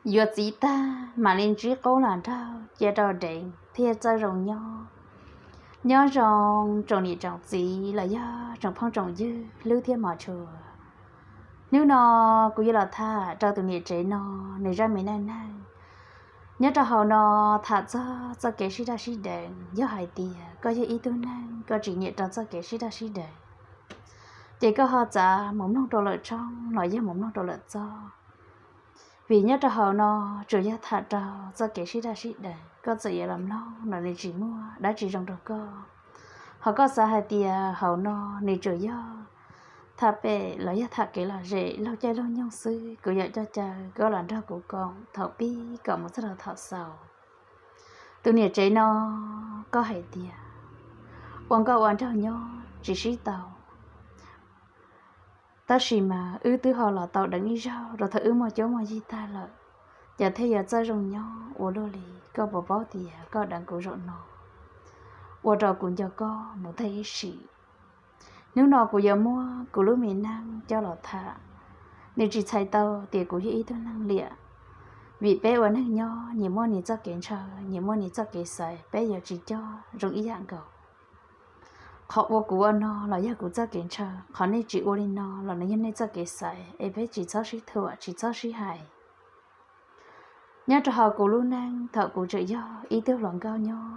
yuav txiv tag mam li ntsib qub los nraug cia rau deev thiaj txawj zoo nyob. Nyob zoo tsoom niam tsoom txiv los yog tsoom phooj tsoom ywg hlub thiab hmov tshua. Hnub no kuv yuav los tham rau tus niam tsev no nws zaj me neej neeg. Nyob rau hauv no tham txog txoj kev sib daj sib deev, yog hais tias koj yog ib tug neeg koj tsis nyiam rau txoj kev sib daj sib deev, ces koj ho txav mus mloog rau lawm tshooj los yog mus mloog rau lawm txoj. Vim nyob rau hauv no tsuas yog tham rau txoj kev sib daj sib deev, koj txawm yuav los mloog los nws tsis muaj dab tsi zoo rau koj. Ho koj xav hais tias hauv no nws tsuas yog tham pem los yog tham kev lom zem laug caij laug nyoog xwb, kuv yuav coj caw koj los nrog kuv koom thaum pib kom mus txog rau thaum xaus. Tus niam tsev no, koj hais tias ua nkauj ua nraug nyob tsis sib tau, tab sis mas wb twb ho los tau deev ib zaug rau thaum wb muaj cuab muaj yig tag lawm, cas thiaj yuav txawj zoo nyob ua luaj li. Koj puas paub tias koj deev kuv zaum no ua rau kuv nco koj mus tag ib sim. Hnub no kuv yuav muab kuv lub me neej coj los tham, nws tsis txhais tau tias kuv yog ib tug neeg liam. Vim peb ua neeg nyob nyias muaj nyias txoj kev ntshaw, nyias muaj nyias txoj kev xaiv, peb yuav tsis coj zoo ib yam nkaus. Qhov ua kuv ua no los yog kuv txoj kev ntshaw, qhov nej tsis ua li no los nws yog nej txoj kev xaiv, es peb tsis txhob sib thuam tsis txhob sib hais. Nyob rau hauv kuv lub neej thaum kuv tseem yog ib tug hluas nkauj nyob,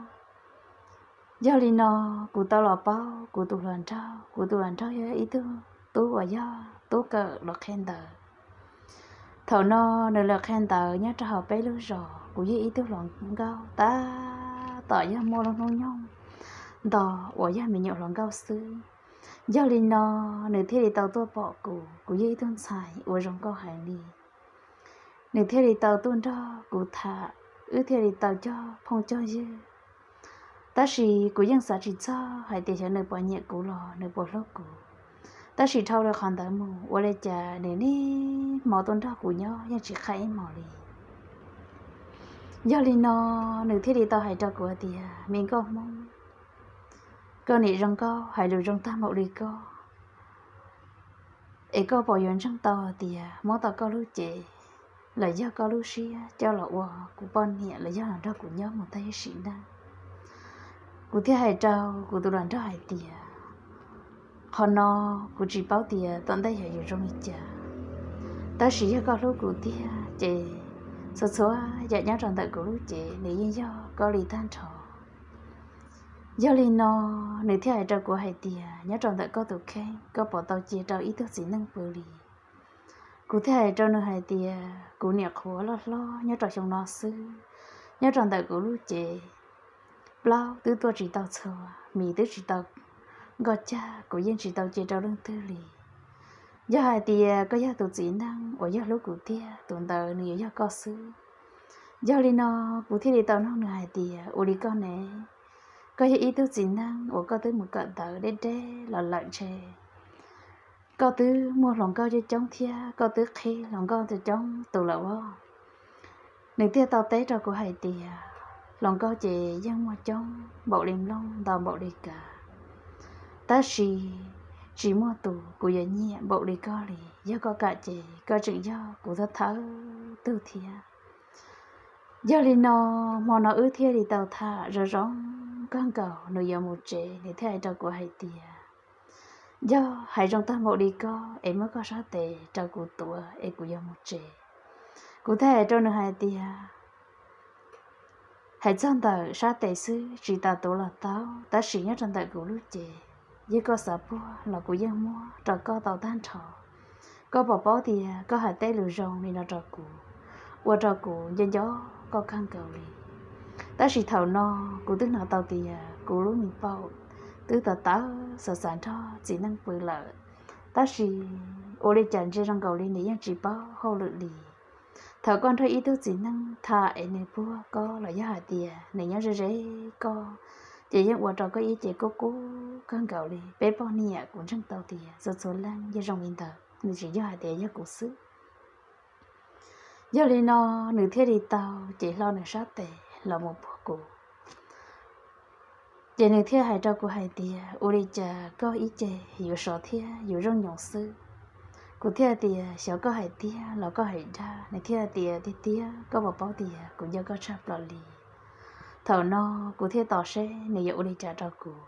yog li no kuv tau los paub kuv tus hluas nraug. Kuv tus hluas nraug yog ib tug tub uas yog tub kawm los qhia ntawv. Thaum no nws los qhia ntawv nyob rau hauv peb lub zos, kuv yog ib tug hluas nkauj tab tom yog muaj lub hnub nyoog nto uas yog me nyuam hluas nkauj xwb. Yog li no nws thiaj li tau tuaj pom kuv, kuv yog ib tug ntxhais uas zoo nkauj heev li. Nws thiaj li tau tuaj nrog kuv tham, wb thiaj li tau cog phooj cog ywg. Tab sis kuv yeej xav tsis txog hais tias xyov nws puas nyiam kuv los nws puas hlub kuv. Tab sis dhau li qhov ntawd mus ua li cas nws niaj hmo tuaj nrog kuv nyob yeej tsis qhia ib hmos li. Yog li no nws thiaj li tau hais rau kuv hais tias, me nkauj Hmoob, koj niam zoo nkauj hais lus zoo tag npaum li koj, es koj puas yuav ntseeg tau hais tias muab tau koj lub cev los yog koj lub siab coj los ua kuv poj niam los yog los nrog kuv nyob mus tag ib sim neej? Kuv thiaj hais rau kuv tus hluas nraug hais tias, qhov no kuv tsis paub tias tom ntej yog yuav zoo li cas, tab sis yog koj hlub kuv tiag ces txhua txhua yam nyob rau ntawm kuv lub cev nws yeej yog koj li tag nrho. Yog li no nws thiaj hais rau kuv hais tias, nyob rau ntawm koj tus kheej koj puas tau cia rau ib tug txiv neej pw li? Kuv thiaj hais rau nws hais tias, kuv niam qhuav loj hlob nyob rau xyoo no xwb, nyob rau ntawm kuv lub cev plaub twb tuaj tsis tau txhua, mis twb tsis tau nkoj cag, kuv yeej tsis tau cia rau leej twg li. Yog hais tias koj yog tus txiv neej uas yog hlub kuv tiag, tus ntawd nws yuav yog koj xwb. Yog li no kuv thiaj li tau nug nws hais tias, ua li koj ne, koj yog ib tug txiv neej uas koj twb mus kawm ntawv deb deb los lawm ntshe koj twb muaj hluas nkauj coob coob thiab koj twb qhib hluas nkauj coob coob tus lawm os. Nws thiaj tau teb rau kuv hais tias, hluas nkauj ces yeej muaj coob npaum li nplooj ntau npaum li kav, tab sis tsis muaj tus kuv yuav nyiam npaum li koj li. Yog koj kam ces koj tseem yog kuv thawj thawj tug thiab. Yog li no hmo no wb thiaj li tau tham zoo zoo kawg nkaus, nws yuav mus tsev nws thiaj hais rau kuv hais tias, yog hais zoo tag npaum li koj es muab koj sab tes rau kuv tuav es kuv yuav mus tsev. Kuv thiaj hais rau nws hais tias, hais txog ntawm sab tes xwb tsis tas tuav los tau, tab sis nyob rau ntawm kuv lub cev, yog koj xav puag los kuv yeej muab rau koj tau tag nrho. Koj puas paub tias koj hais tej lus zoo li no rau kuv, ua rau kuv nco nco koj kawg nkaus li. Tab sis thaum no kuv twb hnov tau tias kuv lub me paum twb tawv tawv xav xav nrog txiv neej pw lawm, tab sis ua li cas ntsia zoo nkaus li nws yeej tsis paub hauj lwm li. Thaum koj nrog ib tug txiv neej tham es nws puag koj los yog hais tias nws nyob ze ze koj, ces yeej ua rau koj ib ce kub kub kawg nkaus li. Peb poj niam kuv ntseeg tau tias txhua txhua leej yeej zoo li ntawd, nws tsis yog hais tias yog kuv xwb. Yog li no nws thiaj li tau ces hlo nws sab tes los mus puag kuv. Ces nws thiaj hais rau kuv hais tias, ua li cas koj ib ce yuav sov thiab yuav zoo nyoos xwb, Kuv thiaj tias, Xyov koj hais tiag los koj hais dag? Nws thiaj tias, Tiag tiag, koj puas paub tias kuv nco koj tshaj plaws li. Thaum no kuv thiaj tos seb nws yuav ua li cas rau kuv.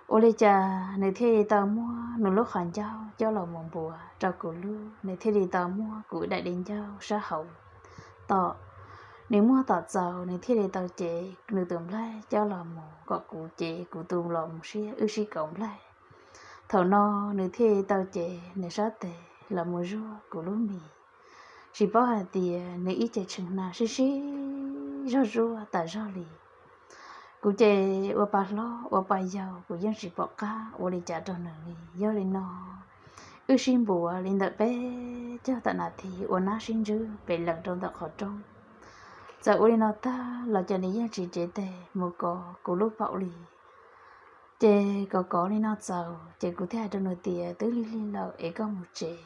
Ua li cas nws thiaj li tau muab nws lub qhov ncauj coj los mus npuav rau kuv lub, nws thiaj li tau muab kuv daim di ncauj sab hauv tom, nws muab tom txaus, nws thiaj li tau cev nws tus nplaig coj los mus kom kuv cev kuv tus los mus siab wb sib kaum nplaig. Thaum no nws thiaj li tau cev nws sab tes los mus zuaj kuv lub mis, tsis paub hais tias nws ib ce tshee na sib sib zog zuaj tas zog li. Kuv ces ua pa hlob ua pa yau, kuv yeej tsis pom qab ua li cas rau nws li. Yog li no wb sib npuav li ntawm peb caug tam nas this ua nab sib ntswb pem lees rau ntawm qhov rooj. Txawm ua li no tag los cas nws yeej tsis cev tes mus kov kuv lub paum li. Ces kov kov li no txaus ces kuv thiaj hais rau nws tias, Twb lig lig lawm es koj mus tsev.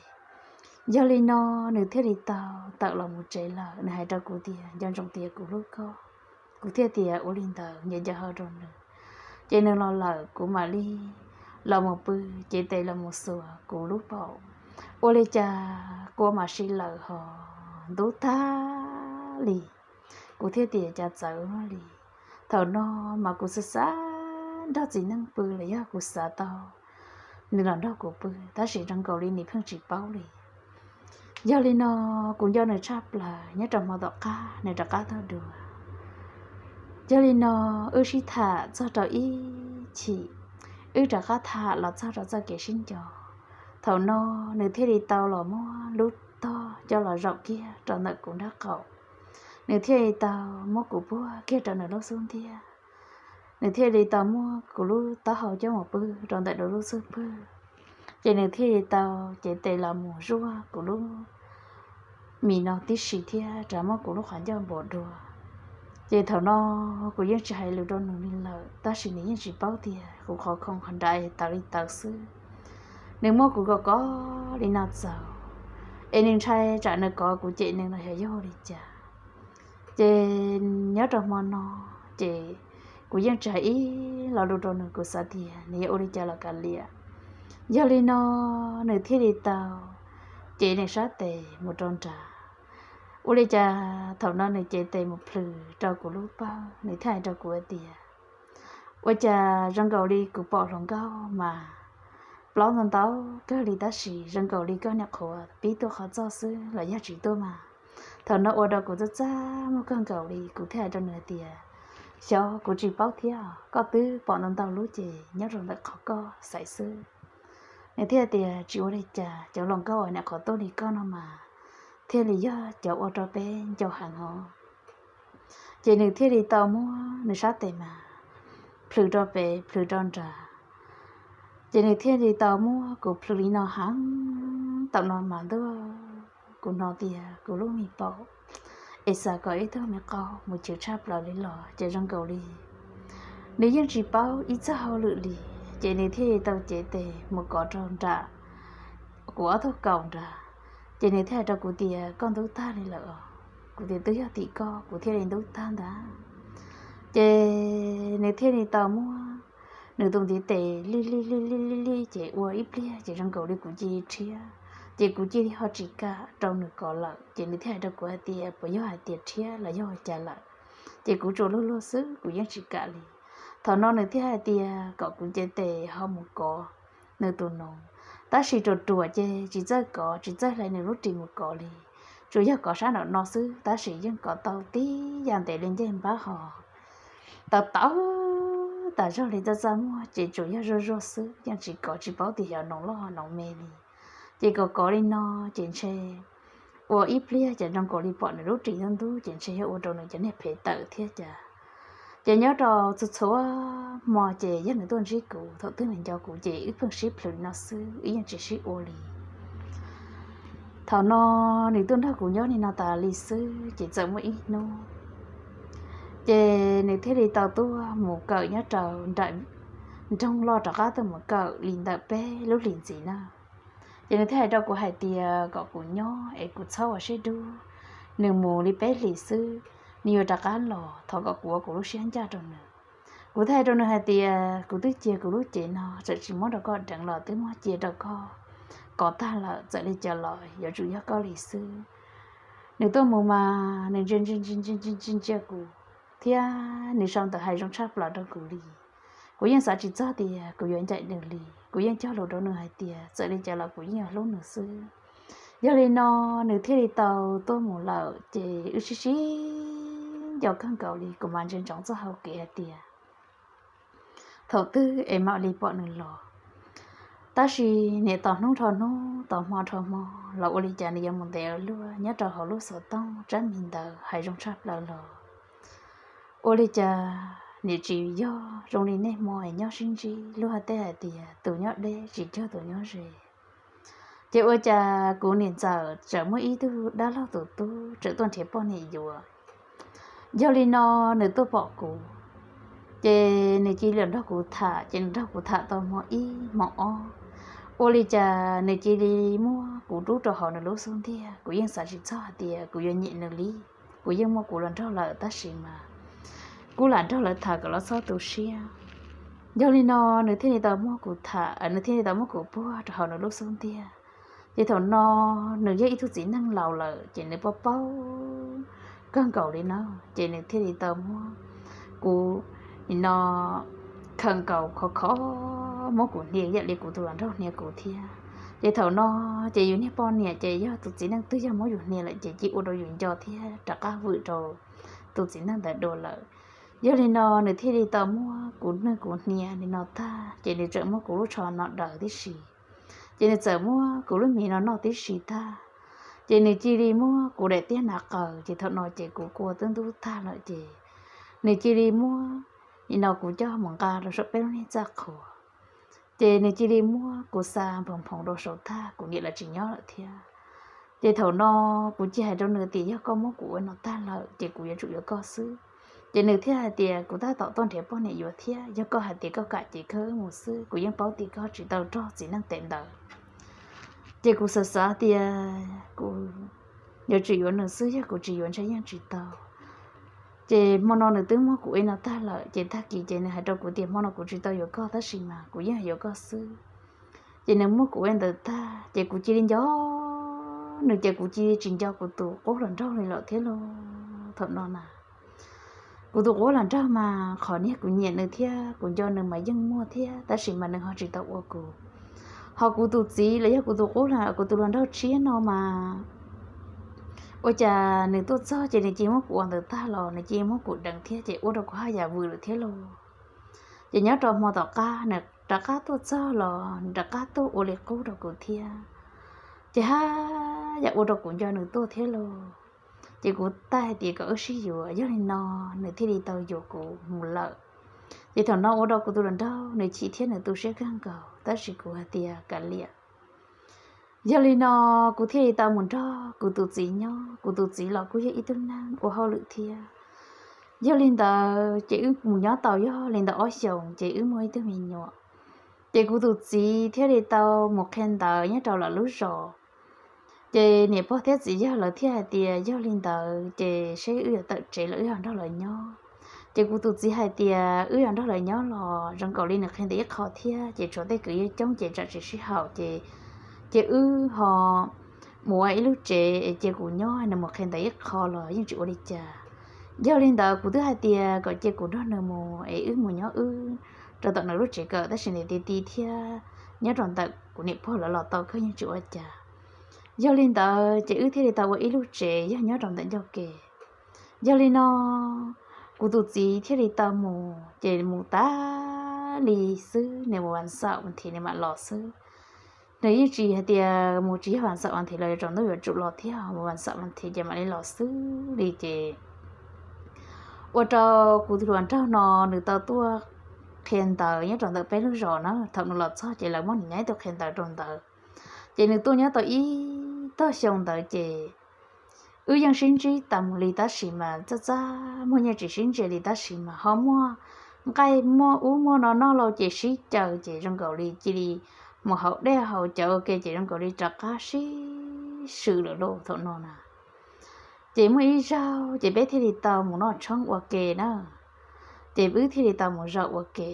Yog li no nws thiaj li tau tawm los mus tsev lawm. Nws hais rau kuv tias, Nco ntsoov tias kuv hlub koj. Kuv thiaj tias, Ua li ntawd nco nco hau rau nws. Ces nws los lawm kuv mam li los mus pw, cev tes los mus xuas kuv lub paum. Ua li cas kua mam si lawm hos ntub tag li. Kuv thiaj tias, Cas txawv li. Thaum no mas kuv xav xav nrog txiv neej pw los yog kuv xav tau nws los nrog kuv pw, tab sis zoo nkaus li nws pheej tsis paub li. Yog li no kuv nco nws tshaj plaws. Nyob rau hmo tom qab nws rov qab tuaj dua. Yog li no wb sib tham txog rau ib chim, wb rov qab tham los txog rau txoj kev sib nco. Thaum no nws thiaj li tau los muab lub tog coj los zaum kiag rau ntawm kuv nraub qaum. Nws thiaj li tau muab kuv puag kiag rau nws lub xub ntiag. Nws thiaj li tau muab kuv lub taub hau coj mus pw rau ntawm nws lub xub pwg. Ces nws thiaj li tau cev tes los mus zuaj kuv lub mis no tib si thiab rov muab kuv lub qhov ncauj npuav dua. Ces thaum no kuv yeej tsis hais lus rau nws li lawm, tab sis nws yeej tsis paub tias kuv qhov khoom qhov nrad tawv li tawv xwb. Nws muab kuv kov kov li no txaus, es nws ntshai tsam nws kov kuv cem nws los yog li cas. Ces nyob rau hmo no, ces kuv yeej tsis hais ib lo lus rau nws, kuv xav tias nws yuav ua li cas los kav liam. Yog li no nws thiaj li tau cev nws sab tes mus rau nrad. Ua li cas thaum no nws cev tes mus plhws rau kuv lub pawg, nws thiaj hais rau kuv hais tias, Ua cas zoo nkaus li kuv pom hluas nkauj mas plaub ntau ntau kawg li, tab sis zoo nkaus li koj niam qhuav pib tuaj qhov txoj xwb los yog tsis tuaj mas. Thaum no ua rau kuv txaj txaj muag kawg nkaus li, kuv thiaj hais rau nws tias, Xyov, kuv tsis paub thiab, koj twb pom ntau ntau lub ces nyob rau ntawm qhov koj xaiv xwb. Nws thiaj tias, Tsis ua li cas, cov hluas nkauj uas niam qhuav tuaj li koj no mas thiaj li yog cov ua rau peb ncau heev os. Ces nws thiaj li tau muab nws sab tes mas plhws rau pem plhws rau nrad. Ces nws thiaj li tau muab kuv plhws li no heev, thaum no mas ntuj, kuv hnov tias kuv lub me paum es xav kom ib tug me qau mus chwv tshaj plaws li los ces zoo nkaus li nws yeej tsis paub ib txoj hauj lwm li. Ces nws thiaj li tau cev tes mus kov rau nram kuv ob tug kaus nrad. Ces nws thiaj hais rau kuv tias, Koj ntub tag li lawm os. Kuv tias, Twb yog tim koj kuv thiaj li ntub tag ntag. Ces nws thiaj li tau muab nws tus ntiv tes li li li li li li ces ua ib pliag ces zoo nkaus li kuv cia li rhiab, ces kuv cia li ho tsis kam rau nws kov lawm. Ces nws thiaj hais rau kuv hais tias, Puas yog hais tias rhiab los yog ua cas lawm? Ces kuv tsuas luag luag xwb, kuv yeej tsis kam li. Thaum no nws thiaj hais tias kom kuv cev tes ho mus kov nws tus noov, tab sis ruam ruam ces tsis txawj kov, tsis txawj hle nws lub ris mus kov li. Tsuas yog kov sab nraum no xwb, tab sis yeej kov tau tib yam ntev li ncej npab hos tau tau tas zog li txaj txaj muag, ces tsuas yog zuaj zuaj xwb, yeej tsis kov tsis paub tias yog noov loj noov me li. Ces kov kov li no ces ntshe ua ib pliag ces zoo nkaus li pom nws lub ris ntub ntub, ces ntshe yog ua rau nws cov niag phem tawm thiab cas. Ces nyob rau txhua txhua hmo ces yog nws tuaj ntsib kuv, thaum twg nws nco kuv ces wb pheej sib plhws no xwb, wb yeej tsis sib ua li. Thaum no nws tuaj nrog kuv nyob li no tas li xwb, ces txawm muaj ib hnub ces nws thiaj li tau tuaj mus kawm nyob rau nram nroog loj, rov qab tuaj mus kawm li ntawm peb lub hlis ntxiv na. Ces nws thiaj hais rau kuv hais tias kom kuv nyob es kuv txhob ua siab dub, nws mus li peb hlis xwb, nws yuav rov qab los, thov kom kuv ua kuv lub siab ncaj rau nws. Kuv thiaj hais rau nws hais tias, Kuv twb cia kuv lub cev no txawm tsis muab rau koj deev los twb muab cia rau koj kov tag lawm, txawm li cas los yuav tsum yog koj li xwb. Nws tuaj mus mas nws ntsia ntsia ntsia ntsia ntsia ntsia kuv, thiab nws sau ntawv hais zoo tshaj plaws rau kuv li. Kuv yeej xav tsis txog tias kuv yuav ncaim nws li. Kuv yeej cog lus rau nws hais tias txawm li cas los kuv yeej yuav hlub nws xwb. Yog li no nws thiaj li tau tuaj mus lawm, ces wb sib sib nco kawg nkaus li. Kuv mas ntsia ntsoov txoj hau kev hais tias thaum twg es mam li pom nws los. Tab sis niam tos hnub rho hnub, tos hmo rho hmo los ua li cas nws yuav mus ntev ua luaj nyob rau hauv lub xov tooj tsab mis ntawd hais zoo tshaj plaws los ua li cas niam tsis yog zoo li niaj hmo es nyob sib ntsib. Luag tej hais tias tus nyob deb tsis cuag tus nyob ze. Ces ua cas kuv niam ntxawm txawm muaj ib tug dab laug tus tub txawm tuaj nrhiav poj niam yuav. Yog li no nws tuaj pom kuv, ces nws cia li los nrog kuv tham, ces nws nrog kuv tham tau hmo ib hmo ob, ua li cas nws cia li muab kuv rub rau hauv nws lub xub ntiag. Kuv yeej xav tsis txog hais tias kuv yuav nyiam nws li. Kuv yeej muab kuv los nrog lawm tab sis mas kuv lam nrog lawv tham kom lawv txhob tu siab. Yog li no nws thiaj li tau muab kuv tham, nws thiaj li tau muab kuv puag rau hauv nws lub xub ntiag. Ces thaum no nws yog ib tug txiv neej laus lawm, ces nws paub paub kawg nkaus li no, ces nws thiaj li tau muab kuv nim no khawm nkaus khov kho, muab kuv hnia ib yam li kuv tus hluas nraug hnia kuv thiab. Ces thaum no ces yus niag poj niam ces yog tus txiv neej twg yog muab yus hnia lawm ces cia ua rau yus nco thiab rov qab vwm rau tus txiv neej ntawd dua lawm. Yog li no nws thiaj li tau muab kuv nwj kuv hnia li no tag, ces nws txawm muab kuv lub tsho no daws tib si, ces nws txawm muab kuv lub mis no noj tib si tag, ces nws cia li muab kuv daim tiab hnav qaws. Ces thaum no ces kuv kua twb ntub tag lawm, ces nws cia li muab nim no kuv coj mus nqa rau saum peb lub niag txaj qhua, ces nws cia li muab kuv xa nphoov nphoov rau saum tag, kuv niam lawv tsis nyob lawm thiab. Ces thaum no kuv cia hais rau nws tias yog koj muab kuv ua no tag lawm ces kuv yuav tsum yuav koj xwb. Ces nws thiaj hais tias kuv tab tom tuaj nrhiav poj niam yuav thiab, yog koj hais tias koj kam ces koj wb mus xwb, kuv yeej paub tias koj tsis tau raug txiv neej tes ntawd. Ces kuv xav xav tias kuv yuav tsum yuav nws xwb, yog kuv tsis yuav ntshe yeej tsis tau. Ces hmo no nws twb muab kuv ua no tag lawm, ces tag kis ces nws hais rau kuv tias hmo no kuv tsis tau yuav koj tab sis mas kuv yeej yuav koj xwb. Ces nws muab kuv ua ntawd tag ces kuv cia li nco nws, ces kuv cia li tsis nco kuv tus qub hluas nraug li lawm thiab lauj. Thaum no na kuv tus qub hluas nraug mas qhov niag kuv nyiam nws thiab kuv nco nws mas yeej muaj thiab, tab sis mas nws ho tsis tau ua kuv. Ho kuv tus txiv los yog kuv tus qub, kuv tus hluas nraug tshiab no mas ua cas nws tuaj txog ces nws cia li muab kuv ua ntawd tag los nws cia li muab kuv deev thiab, ces ua rau kuv haj yam vwm lawm thiab lauj. Ces nyob rau hmo tom qab nws rov qab tuaj txog los nws rov qab tuaj ua li qub rau kuv thiab, ces haj yam ua rau kuv nco nws tuaj thiab lauj. Ces kuv thiaj hais tias kom wb sib yuav, yog li no nws thiaj li tau yuav kuv mus lawm. Ces thaum no ua rau kuv tus hluas nraug nws chim thiab nws tu siab kawg nkaus, tab sis kuv hais tias kav liam. Yog li no kuv thiaj li tau mus nrog kuv tus txiv nyob, kuv tus txiv los kuj yog ib tug neeg ua hauj lwm thiab. Yog li ntawd ces wb mus nyob tau yog li ntawd ob xyoos ces wb muaj ib tug me nyuam. Ces kuv tus txiv thiaj li tau mus qhia ntawv nyob rau lawv lub zos. Ces niam pog thiab txiv yawg lawv thiaj hais tias yog li ntawd ces seb wb yuav tawm tsev los wb ho nrog lawv nyob. Ces kuv tus txiv hais tias wb yuav nrog lawv nyob los zoo nkaus li nws qhia ntawv ib qho thiab, ces tshuav tej kwv yees coob ces tsam tsis sib haum, ces ces wb ho mus ua ib lub tsev es cia kuv nyob, nws mus qhia ntawv ib qho los yeej tsis ua li cas. Yog li ntawd kuv twb hais tias kom cia kuv nrog nws mus es wb mus nyob wb rau tom nws lub tsev kawm, tab sis nws ti ti thiab nyob rau ntawm kuv niam pog lawv los tau kawg yeej tsis ua cas. Yog li ntawd ces wb thiaj li tau ua ib lub tsev yog nyob rau ntawm ncauj ke. Yog li no kuv tus txiv thiaj li tau mus, ces mus tas li xwb, nws mus vas xaum vas thiv nws mam los xwb. Nws yeej tsis hais tias mus tsis yog vas xaum vas thiv los yuav tsaus ntuj yuav tsum los thiab, mus vas xaum vas thiv ces mam li los xwb li. Ces ua rau kuv tus hluas nraug no nws tau tuaj qhia ntawv nyob rau ntawm peb lub zos na. Thaum nws los txog ces lawv muab nws nyob ib tug qhia ntawv rau ntawd, ces nws tuaj nyob tau ib tog xyoo ntawd ces wb yeej sib ntsib tas mus li tab sis mas txaj txaj muag, yeej tsis sib ntsia li tab sis mas ho muaj nqaij muaj ub muaj no noj lauj ces sib caw ces zoo nkaus li cia li mus haus dej haus cawv ua ke ces zoo nkaus li rov qab sib swm lawm lauj thaum no na. Ces muaj ib zaug ces peb thiaj li tau mus noj tshoob ua ke na. Ces wb thiaj li tau mus zaum ua ke,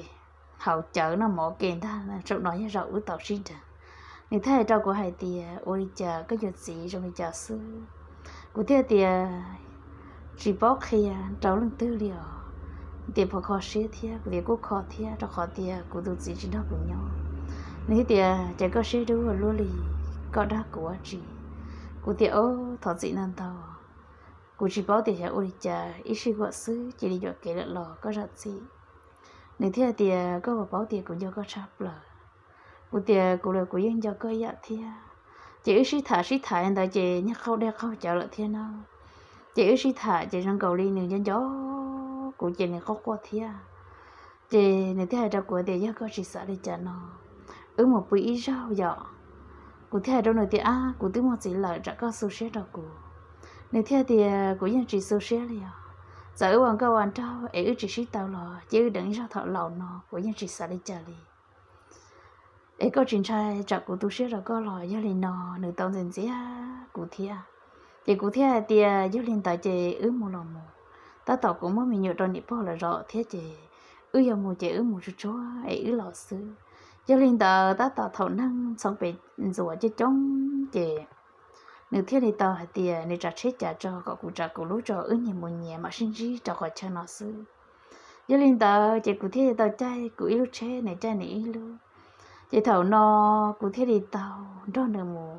haus cawv noj mov ua ke ntag, zaum no yog zaum wb tau sib nrag. Nws thiaj hais rau kuv hais tias, ua li cas koj yuav txiv zoo li cas xwb? Kuv thiaj tias, tsis paub qhia rau leej twg li os, tias pov kho siab thiab. Kuv tias kuj kho thiab, rau qhov tias kuv tus txiv tsis nrog kuv nyob. Nws thiaj tias, ces koj siab dub ua luaj li, koj dag kuv ua tsi? Kuv tias, o, thov txim ntau ntau. Kuv tsis paub tias xyov ua li cas ib sij huam xwb cia li yuam kev lawm los koj zam txim. Nws thiaj tias, koj puas paub tias kuv nco koj tshaj plaws? Kuv tias, kuv los kuv yeej nco koj ib yam thiab. Ces wb sib tham sib tham ntawd ces niag qaug dej qaug cawv lawm thiab na. Ces wb sib tham ces zoo nkaus li nws nco nco kuv ces nws quaj quaj thiab. Ces nws thiaj hais rau kuv tias, yog koj tsis xav li cas no, wb mus pw ib zaug yom. Kuv thiaj hais rau nws tias, ab, kuv twb muaj txiv lawm, tsam koj xu siab rau kuv. Nws thiaj tias, kuv yeej tsis xu siab li os. Txawm wb ua nkauj ua nraug es wb tsis sib tau los cia wb deev ib zaug thaum laus no kuv yeej tsis xav li cas li. Es koj tsis ntshai tsam kuv tu siab rau koj los? Yog li no nws tau ntxias ntxias kuv thiab. Ces kuv thiaj hais tias, yog li ntawd ces wb mus los mus. Tab tom kuv muab me nyuam rau niam pog lawv zov thiab ces wb yog mus ces wb mus tsuag tsuag es wb los xwb. Yog li ntawd tab tom thaum neeg ntxhov pem ntxuav coob coob ces nws thiaj li tau hais tias nws tsav tsheb cav tso kom kuv tsav kuv lub tso wb nyias mus nyias mam sib ntsib rau qhov chaw no xwb. Yog li ntawd ces kuv thiaj li tau caij kuv ib lub tsheb, nws caij nws ib lub. Ces thaum no kuv thiaj li tau nrog nws mus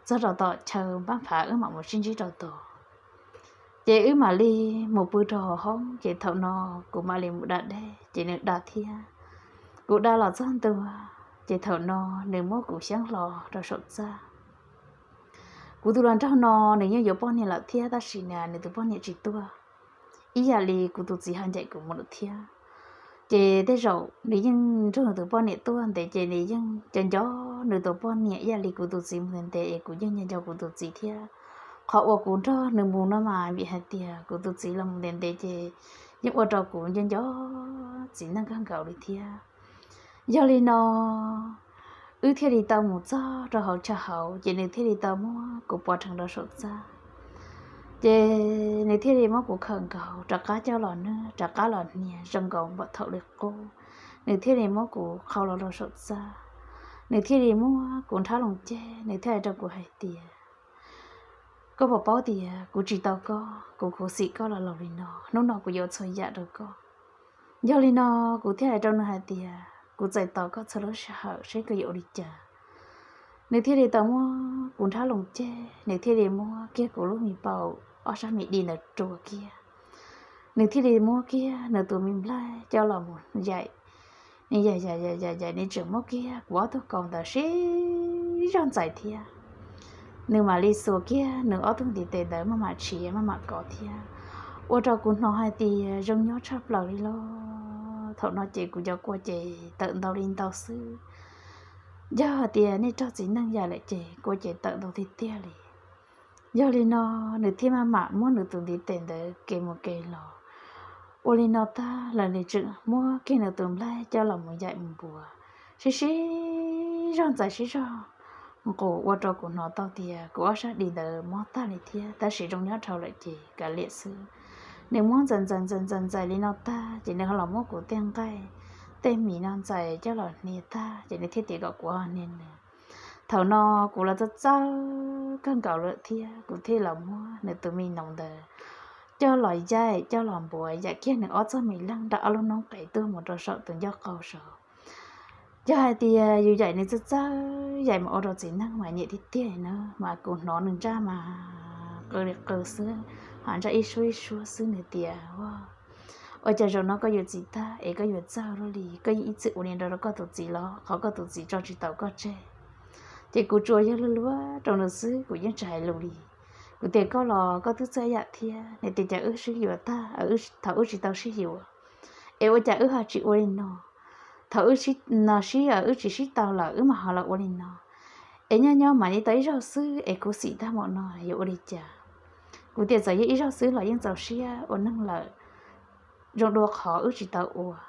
txog rau tom chaw npab phav wb mam mus sib ntsib rau tod. Ces wb mam li mus pw rau hauv hoob, ces thaum no kuv mam li mus da dej ces nws da thiab. Kuv da los txog ntua, ces thaum no nws muab kuv xyeeb hlo rau saum txaj. Kuv tus hluas nraug no nws yeej yuav poj niam lawm thiab tab sis nws tus poj niam tsis tuaj ib yam li kuv tus txiv ho ncaim kuv mus lawm thiab. Ces tej zaum nws yeej nrog nws tus poj niam tuaj ntev ces nws yeej nco nco nws tus poj niam ib yam li kuv tus txiv mus ntev ntev es kuv yeej nco nco kuv tus txiv thiab. Qhov uas kuv nrog nws mus no mas vim hais tias kuv tus txiv los mus ntev ntev ces yeej ua rau kuv nco nco txiv neej kawg nkaus li thiab. Yog li no wb thiaj li tau mus txog rau hauv chaw hauv ces nws thiaj li tau muab kuv pov rhees rau saum txaj. Ces nws thiaj li muab kuv khawm nkaus rov qab coj los nwj rov qab los hnia zoo nkaus npaum thaum li qub. Nws thiaj li muab kuv qhau los rau saum txaj. Nws thiaj li muab kuv nrhab loo ceg, nws thiaj hais rau kuv hais tias, koj puas paub tias kuv tsis tau koj, kuv khuv xim koj los laus li no, hnub no kuv yuav txhua yam rau koj. Yog li no kuv thiaj hais rau nws hais tias, kuv txais tos koj txhua lub sij hawm seb koj yuav ua li cas. Nws thiaj li tau muab kuv nrhab loo ceg, nws thiaj li muab kiag kuv lub me paum ob sab me di ntawd rua kiag. Nws thiaj li muab kiag nws tus me nplaig coj los mus yaim. Nws yaim yaim yaim yaim yaim, nws tseem muab kiag kuv ob tug kaus ntawd sib zog ntxais thiab. Nws mam li xuas kiag nws ob tug ntiv tes ntawd maj mam tshiav maj mam kov thiab, ua rau kuv hnov hais tias zoo nyob tshaj plaws li los. Thaum no ces kuv cov kua ces tawm ntau li ntau xwb. Yog hais tias nej raug txiv neej yaim lawm ces kua ces tawm ntau tiag tiag li. Yog li no nws thiaj maj mam muab nws tus ntiv tes ntawd kev mus kev los. Ua li no tag lawm nws tseem muab kiag nws tus nplaig coj los mus yaim mus npuav, sib sib zog ntxais sib zog nqus ua rau kuv hnov tau tias kuv ob sab di ntawd mob tag li thiab, tab sis zoo nyob dhau lawm ces kav liam xwb. Nws muab ntxais ntxais ntxais ntxais ntxais li no tag ces nws ho los muab kuv tej nqaij tej mis no ntxais coj los hnia tag ces nws thiaj tias kom kuv ho hnia nws. Thaum no kuv los txawj txawj kawg nkaus lawm thiab kuv thiaj los muab nws tus me noov ntawd coj los yaim coj los npuav, yaim kiag nws ob txoj me leeg nram ob lub noob qes tuaj mus rau saum tus ncauj qau saud. Yog hais tias yus yaim nws txawj txawj yaim mas ua rau txiv neej mas nyiam tiag tiag na, mas kuv hnov nws ntsaj mas qw li qw xwb, ho ntsaj ib suab ib suab xwb. Nws tias, ua cas zaum no koj yuav txiv tag es koj yuav txawj luaj li, koj yeej ib txwm ua li no rau koj tus txiv los qhov koj tus txiv tso tsis tau koj tseg? Ces kuv tsuas yog luag luag rau nws xwb, kuv yeej tsis hais lus li. Kuv tias, koj los koj twb txawj ib yam thiab. Nws tias, cas wb sib yuav tag, thaum wb tsis tau sib yuav es ua cas wb ho tsis ua li no? Thaum wb sib, no sib, wb tsis sib tau lawm wb mam ho los ua li no. Es nyob nyob mam li tau ib zaug xwb es khuv xim tag npaum no yuav ua li cas? Kuv tias, txawm yog ib zaug xwb los yeej txaus siab ua neeg lawm, zoo dua qhov wb tsis tau ua.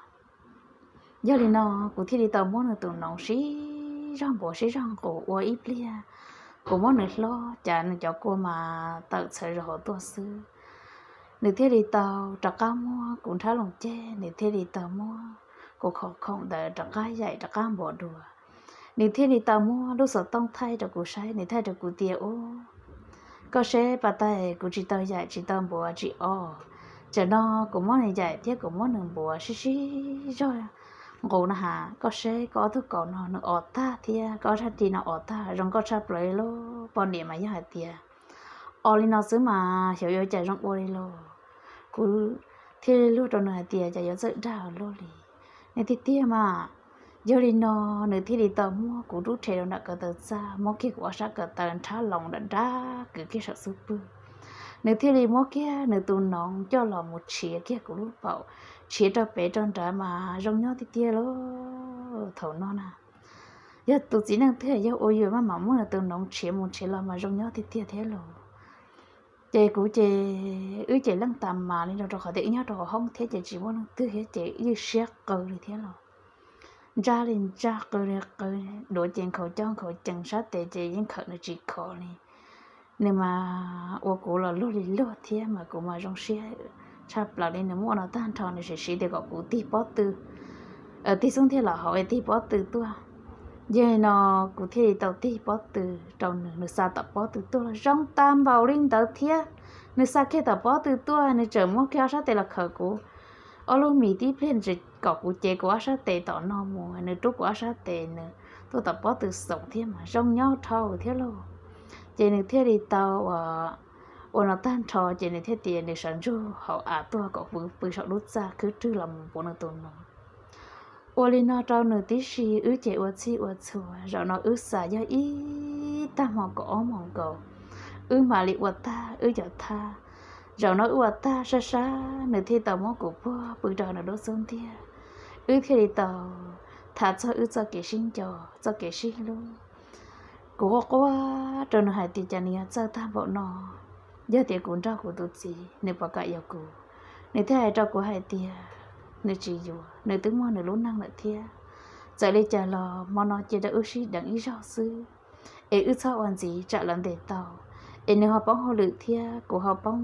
Yog li no kuv thiaj li tau muab nws tus noov sib zog npuav sib zog nqus ua ib pliag. Kuv muab nws hlob cas nws cov kua mas tawm txhawv zog hauv tuaj xwb. Nws thiaj li tau rov qab muab kuv nrhab loo ceg, nws thiaj li tau muab kuv khov khoom ntawd rov qab yaim rov qab npuav dua. Nws thiaj li tau muab lub xov tooj thaij rau kuv saib, nws thaij rau kuv tias, Ub, koj saib pas tag kuv tsis tau yaim tsis tau npuav tsis o, tsam no kuv muab nws yaim thiab kuv muab nws npuav sib sib zog nqus no has, koj saib koj ob tug kaus no nws o tag thiab koj ob sab ris no o tag, zoo nkauj tshaj plaws li lauj. Poj niam mas yog hais tias o li no xwb mas xyov yuav cas zoo ua li lauj. Kuv thiaj li luag rau nws hais tias, Cas yuav txawj dag luaj li. Nws tiag tiag mas. Yog li no nws thiaj li tau muab kuv rub rhe rau nram ko taw txaj, muab kiag kuv ob sab ko taw nrhab loos dam dab kwv kiag saum xub pwg. Nws thiaj li muab kiag nws tus noov coj los mus tshiav kiag kuv lub paum, tshiav rau pem rau nrad mas zoo nyob tiag tiag lauj. Thaum no na, yog tus txiv neej twg yog ua yus maj mam muab nws tus noov tshiav mus tshiav los mas zoo nyob tiag tiag thiab lauj. Ces kuv ces wb ces leej tas mas li no rau qhov tias wb nyob rau hauv hoob thiab ces tsis muaj leej twg thiab ces wb yeej siab qw li thiab los. Ntsaj li ntsaj, qw li qw, duav ces nkhaus coj nkhaus cees, sab tes ces yeej khawm nws tsis khov li. Nws mas ua kuv los luag li luag thiab mas kuv mas zoo siab tshaj plaws li. Nws muab ua no tag nrho nws sim siv tias kom kuv tig pob tw, tig xub ntiag los hauv es tig pob tw tuaj. Yog li no kuv thiaj li tau tig pob tw rau nws, nws xa tom pob tw tuaj los zoo tag npaum li ntawd thiab. Nws xa kiag tom pob tw tuaj, nws tseem muab kiag ob sab tes los khawm kuv ob lub mis tib pliag, nws tseem kom kuv cev kuv ob sab tes tom no mus, nws rub kuv ob sab tes nws tuaj tom pob tw xoom thiab mas zoo nyob dhau thiab lauj. Ces nws thiaj li tau ua no tag nrho ces nws thiaj tias nws sawv ntsug hauv av tuaj kom kuv pw saum lub txaj khwb rwg los mus puav nws tus noov. Ua li no rau nws tib si, wb ces ua txhij ua txhua. Zaum no wb xa yog ib tag hmo kaum ob moos nkaus, wb mam li ua tag wb cov thaj. Zaum no wb ua tag sab sab, nws thiaj tau muab kuv puag pw rau nws lub xub ntiag. Wb thiaj li tau tham txog wb txoj kev sib nco, txoj kev sib hlub. Kuv quaj quaj rau nws hais tias cas nws yuav txawj tag npaum no. Yog tias kuv nrog kuv tus txiv nws puas kam yuav kuv? Nws thiaj hais rau kuv hais tias nws tsis yuav, nws twb muaj nws lub neej lawm thiab. Txawm li cas los hmo no cia rau wb sib deev ib zaug xwb, es wb txhob ua ntxiv tsam lawv ntes tau, es nws ho poob hauj lwm thiab kuv ho poob,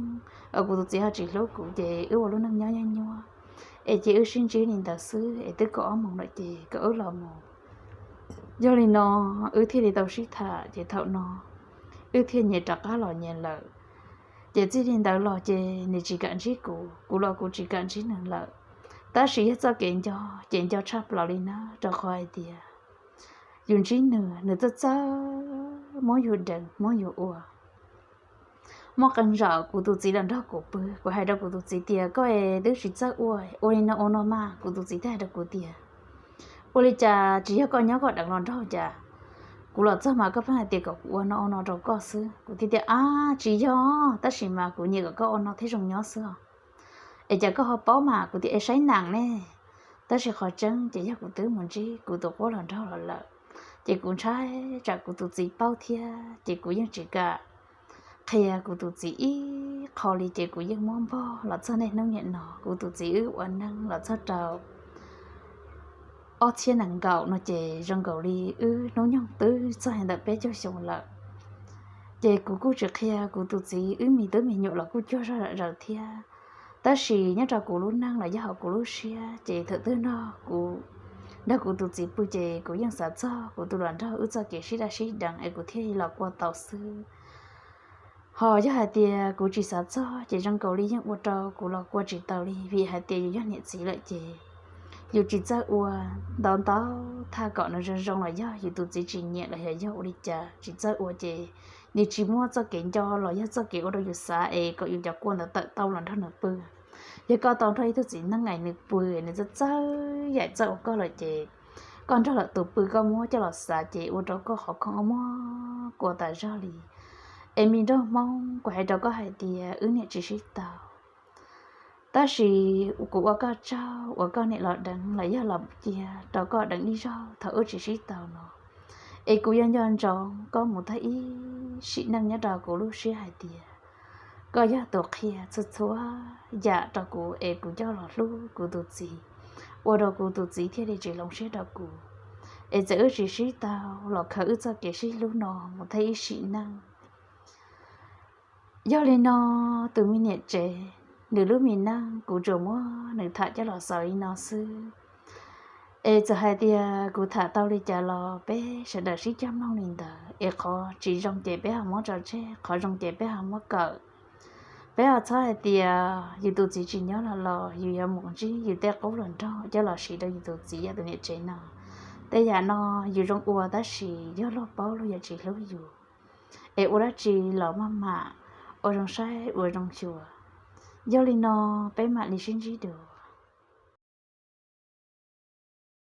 kuv tus txiv ho tsis hlub kuv ces wb ua lub neej nyob nyob nyuaj. Es cia wb sib ntsib li ntawd xwb es twb kaum ob moos lawm ces kom wb los mus. Yog li no wb thiaj li tau sib tham ces thaum no wb thiaj nyias rov qab los nyias lawm. Ces txij li ntawd los ces nws tsis kam ntsib kuv, kuv los kuv tsis kam ntsib nws lawm. Tab sis yog txoj kev nco ces nco tshaj plaws li na, rau qhov hais tias yus ntsib nws, nws txawj txawj muab yus deev muab yus ua. Muaj qee zaum kuv tus txiv los nrog kuv pw, kuv hais rau kuv tus txiv tias koj es twb tsis txawj ua, ua li no ua no mas. Kuv tus txiv thiaj hais rau kuv tias ua li cas tsis yog koj nyob koj deev los nraug cas? Kuv los txog mas koj pheej hais tias kom kuv ua no ua no rau koj xwb. Kuv thiaj tias ab tsis yog, tab sis mas kuv nyiam kom koj ua no thiab zoo nyob xwb os. Es cas koj ho paub mas? Kuv tias es saib nees ne. Tab sis qhov tseeb ces yog kuv twb mus ntsib kuv tus quab los nraug los lawm, ces kuv ntshai tsam kuv tus txiv paub thiab ces kuv yeej tsis kam qhia kuv tus txiv ib qho li ces kuv yeej muab npog los txog niaj hnub niam no. Kuv tus txiv wb ua neej los txog rau ob txhiab nees nkaum no ces zoo nkaus li wb hnub nyoog twb txog ntawm peb caug xyoo lawm. Ces kuv kuj tsis qhia kuv tus txiv, wb me tub me nyuam los kuj cuag zog zom zaws thiab. Tab sis nyob rau kuv lub neej los yog hauv kuv lub siab ces thaum twg nrog kuv, nrog kuv tus txiv pw ces kuv yeej xav txog kuv tus hluas nraug wb txoj kev sib daj sib deev es kuv thiaj li los kua tau xwb. Ho yog hais tias kuv tsis xav txog ces zoo nkaus li yeej ua rau kuv los kua tsis tau li, vim hais tias yus yog niam txiv lawm ces yus tsis txawj ua ntau ntau thaj kom nws zoo zoo los yog yus tus txiv tsis nyiam los yog yog ua li cas tsis txawj ua ces nws tsis muaj txoj kev nco los yog txoj kev ua rau yus xav es kom yus cov kua ntawd tawm tau los nrog nws pw. Yog koj tau nrog ib tug txiv neej es nws pw nws txawj txawj yaim txawj ua koj lawm ces koj nrog lawm tus pw koj muab coj los xav ces ua rau koj qhov khoom muab kua tas zog li. Es me nraug Hmoob, kuv hais rau koj hais tias wb niam tsis sib tau, tab sis kuv ua koj tsaug uas koj niam los deev los yog los cia rau koj deev ib zaug thaum wb tsis sib tau no. Es kuv yuav nco ntsoov koj mus tag ib sim neej nyob rau kuv lub siab hais tias koj yog tus qhia txhua txhua yam rau kuv es kuv coj los hlub kuv tus txiv, ua rau kuv tus txiv thiaj li tsis hloov siab rau kuv. Es txawm wb tsis sib tau los khaws wb txoj kev sib hlub no mus tag ib sim neej. Yog li no, tus me niam tsev, nws lub me neej kuv tsuas muab nws tham coj los xaus li no xwb. Es txawm hais tias kuv tham tau li cas los peb sawv daws sib cog mloog li ntawd, es qhov tsis zoo ces peb ho muab tso tseg, qhov zoo ces peb ho muab kawm. Peb ho txhob hais tias yus tus txiv tsis nyob los los yus yuav mus ntsib yus tej qub hluas nraug coj los siv rau yus tus txiv yam tus niam tsev no. Tej yam no yus zoo ua tab sis yog luag paub luag yuav tsis hlub yus. Es ua dab tsi los maj mam ua zoo saib ua zoo xyuas. Yog li no peb mam li sib ntsib dua.